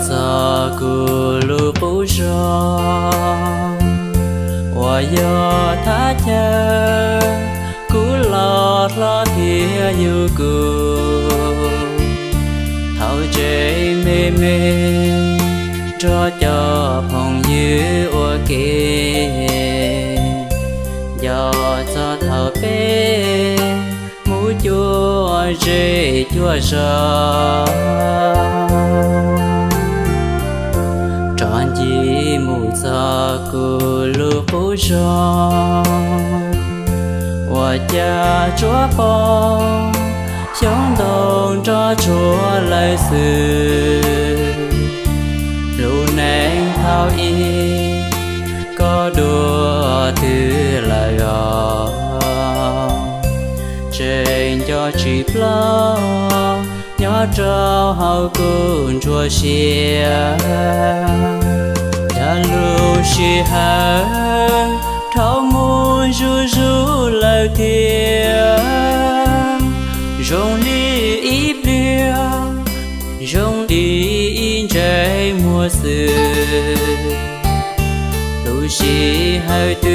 Txog kuv lub qub zog uas yog thaj chaw kuv los hlob thiab yug kuv, thaum tseem me me nrog cov phooj ywg ua ke, nco txog thaum peb mus cuab zej cuab zos, rov ncig mus txog kuv lub qub zog uas cas tsuas pom xyoob ntoo nroj tsuag lawm xwb. Lub neej thaum ub koj dua twg lawm os? Tseem nco tsis ploj nyob rau hauv kuv nruab siab. Yog lub sij hawm dhau mus zuj zus lawm thiab, zoo li ib pliag, zoo li ib ntsej muag xwb. Lub sij hawm twg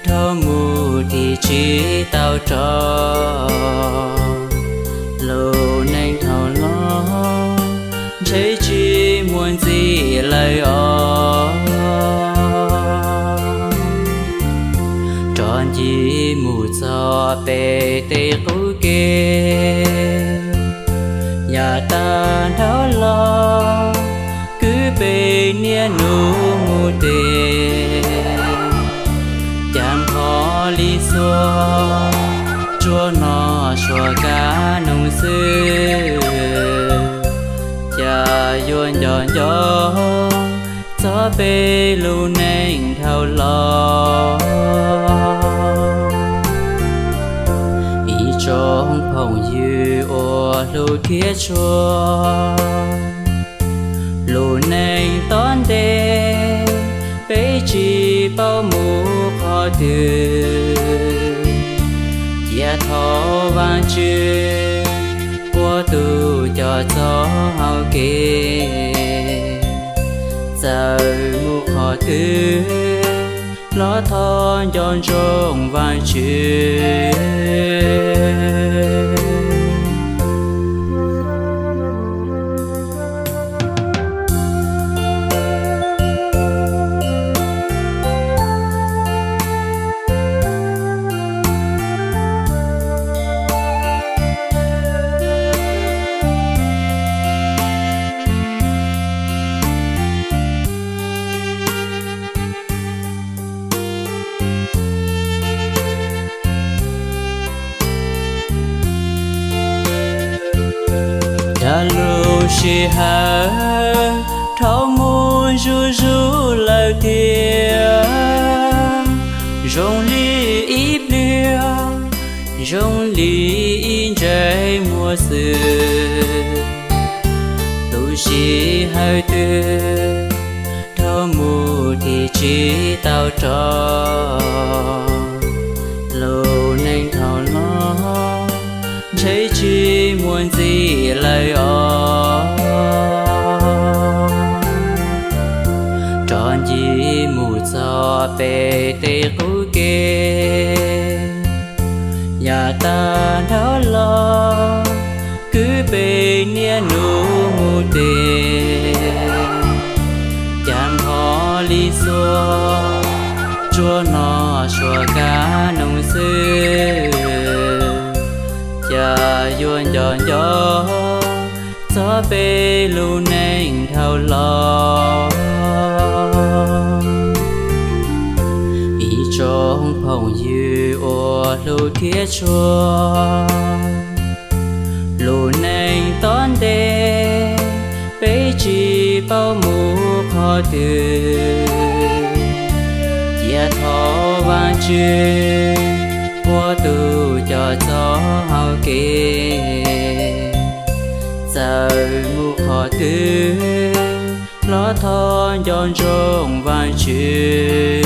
dhau mus thiaj tsis tau rov, lub neej dhau los ntshe tsis muaj ntxiv lawm os. Rov ncig mus txog pem tej qub kev, yav tag nrho los kwv peb niaj hnub mus tes, cas npho li xuas tsuas hnov suab kab noog xwb. Cas yuav nco nco txog peb lub neej dhau los. Ib tsoom phooj ywg uas hlub thiab tshua, lub neej tom ntej peb tsis paub mus qhov twg, cia thov Vaajtswv ua tus coj txoj hau kev. Txawm mus qhov twg los thov nco ntsoov Vaajtswv. Yog lub sij hawm dhau mus zuj zus lawm thiab, zoo li ib pliag, zoo li ib ntsej muag xwb. Lub sij hawm twg dhau mus thiaj tsis tau rov, lub neej dhau los ntshe tsis muaj ntxiv lawm os. Rov ncig mus txog pem tej qub kev, yav tag nrho los kwv peb niaj hnub mus tes, cas npho li xuas tsuas hnov suab kab noog xwb. Cas yuav nco nco txog peb lub neej dhau los. Ib tsoom phooj ywg uas hlub thiab tshua, lub neej tom ntej peb tsis paub mus qhov twg, cia thov Vaajtswv ua tus coj txoj hau kev. Txawm mus qhov twg los thov nco ntsoov Vaajtswv.